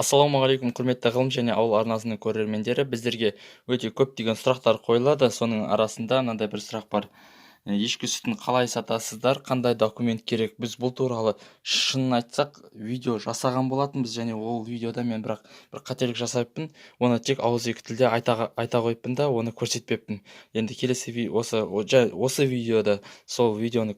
Ассалаумағалейкум, құрметті Ғылым және ауыл арнасының көрермендері! Біздерге өте көптеген сұрақтар қойылады. Соның арасында мынандай бір сұрақ бар: Ешкі сүтін қалай сатасыздар, қандай документ керек? Біз бұл туралы, шынын айтсақ, видео жасаған болатынбыз және ол видеода мен бірақ бір қателік жасаппын. Оны тек ауызекі тілде айта қойыппын да, оны көрсетпеппін. Енді келесі осы видеода сол видеоны,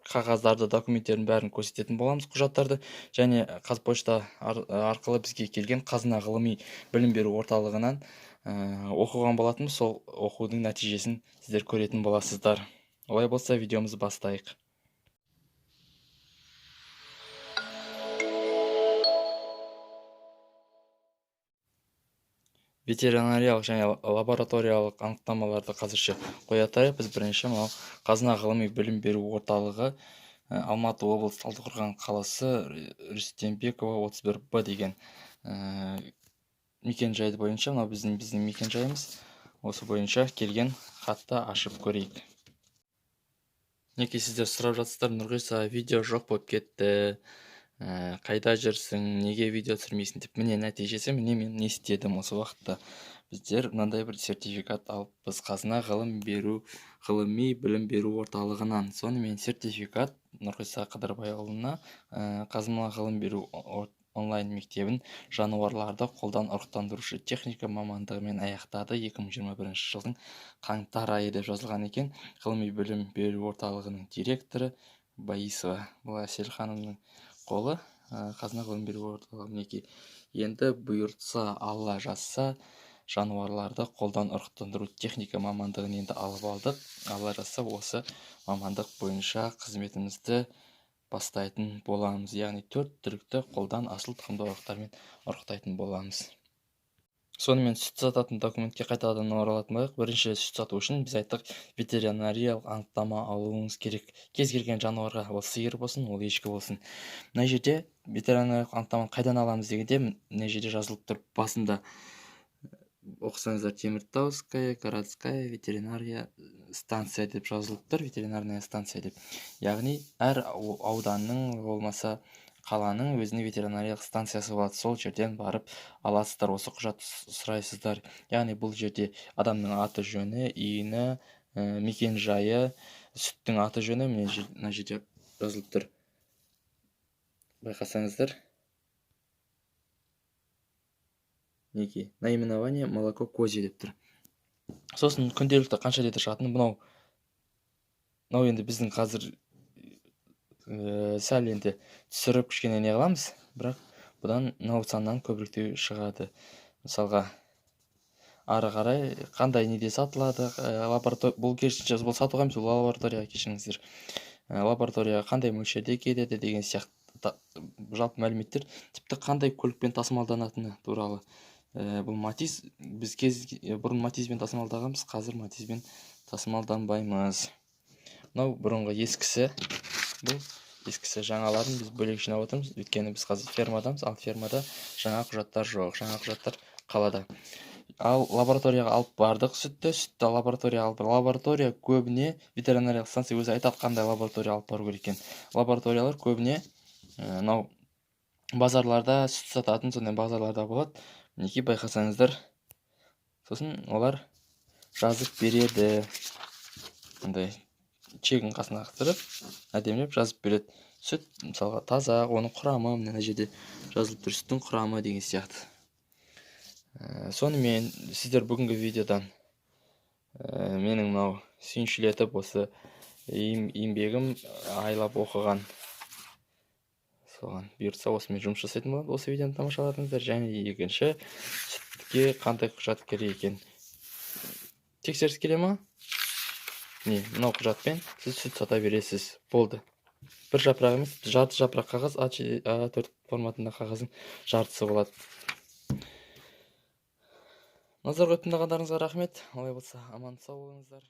қағаздарды, документтердің бәрін көрсететін боламыз, құжаттарды және Қазпошта арқылы бізге келген Қазына ғылыми білім беру орталығынан оқыған болатынбыз. Сол оқудың нәтижесін сіздер көретін боласыздар. Олай болса, видеомызды бастайық. Ветеринариялық және лабораториялық анықтамаларды қазірше қоя тұрайық. Біз бірінші мынау Қазына ғылыми білім беру орталығы, Алматы облысы, Талдықорған қаласы, Рүстембекова 31 Б деген мекен жайды бойынша, мынау біздің мекен жайымыз, осы бойынша келген хатты ашып көрейік. Мінекей, сіздер сұрап жатсыздар: «Нұрғиса, видео жоқ болып кетті, қайда жүрсің, неге видео түсірмейсің?» – деп. Міне, нәтижесі. Міне, мен не істедім осы уақытта? Біздер мынандай бір сертификат алыппыз Қазына ғылыми білім беру орталығынан. Сонымен, сертификат Нұрғиса Қыдырбайұлына, Қазына ғылым беру онлайн мектебін жануарларды қолдан ұрықтандырушы техника мамандығымен аяқтады 2021 жылдың қаңтар айы деп жазылған екен. Ғылыми білім беру орталығының директоры Баисова, бұл Әсел ханымның қолы. Қазына ғылым беру орталығы. Мінекей, енді бұйыртса, Алла жазса, жануарларды қолдан ұрықтандыру техника мамандығын енді алып алдық. Алла жазса, осы мамандық бойынша қызметімізді бастайтын боламыз, яғни төрт түлікті қолдан асыл тұқымды ұрықтармен ұрықтайтын боламыз. Сонымен, сүт сататын документке қайтадан оралатын болайық. Бірінші, сүт сату үшін, біз айттық, ветеринариялық анықтама алуыңыз керек кез келген жануарға, ол сиыр болсын, ол ешкі болсын. Мына жерде ветеринариялық анықтаманы қайдан аламыз дегенде, мына жерде жазылып тұр басында, оқысаңыздар, «Темиртауская городская ветеринария станция» деп жазылып тұр, ветеринарная станция деп. Яғни әр ауданның болмаса қаланың өзінің ветеринариялық станциясы болады. Сол жерден барып аласыздар, осы құжатты сұрайсыздар. Яғни бұл жерде адамның аты жөні, ИИНі, мекен жайы, сүттің аты жөні, міне, мына жерде жазылып тұр, байқасаңыздар. Мінекей, наименование «молоко козье» деп тұр. Сосын күнделікті қанша литр шығатыны. Мынау енді біздің қазір сәл енді түсіріп, кішкене не қыламыз, бірақ бұдан, мынау саннан көбіректеу шығады. Мысалға, ары қарай қандай неде сатылады, лаборатория, бұл, керісінше, бұл сатуға емес, бұл лабораторияға, кешіріңіздер, лабораторияға қандай мөлшерде келеді деген сияқты жалпы мәліметтер, тіпті қандай көлікпен тасымалданатыны туралы. Бұл Матиз. Біз кез бұрын Матизбен тасымалдағанбыз, қазір Матизбен тасымалданбаймыз. Мынау бұрынғы ескісі, бұл ескісі. Жаңаларын біз бөлек жинап отырмыз, өйткені біз қазір фермадамыз, ал фермада жаңа құжаттар жоқ, жаңа құжаттар қалада. Ал лабораторияға алып бардық сүтті лабораторияға алып. Лаборатория көбіне ветеринариялық станция өзі айтады қандай лаборатория алып бару керек екенін. Лабораториялар көбіне мынау базарларда, сүт сататын сондай базарларда болады. Мінекей, байқасаңыздар, сосын олар жазып береді, мындай чегін қасына қыстырып, әдемілеп жазып береді. Сүт, мысалға, таза, оның құрамы мына жерде жазылып тұр, сүттің құрамы деген сияқты. Сонымен, сіздер бүгінгі видеодан менің мынау сүйіншілетіп осы еңбегім, айлап оқыған, соған бұйыртса, осымен жұмыс жасайтын боламыз. Осы видеоны тамашаладыңыздар. Және екінші, сүтке қандай құжат керек екен, тексеріс келе ма? Не, мынау құжатпен сіз сүт сата бересіз, болды. Бір жапырақ емес, жарты жапырақ қағаз, А4 форматында қағаздың жартысы болады. Назар қойып тыңдағандарыңызға рахмет. Олай болса, аман сау болыңыздар.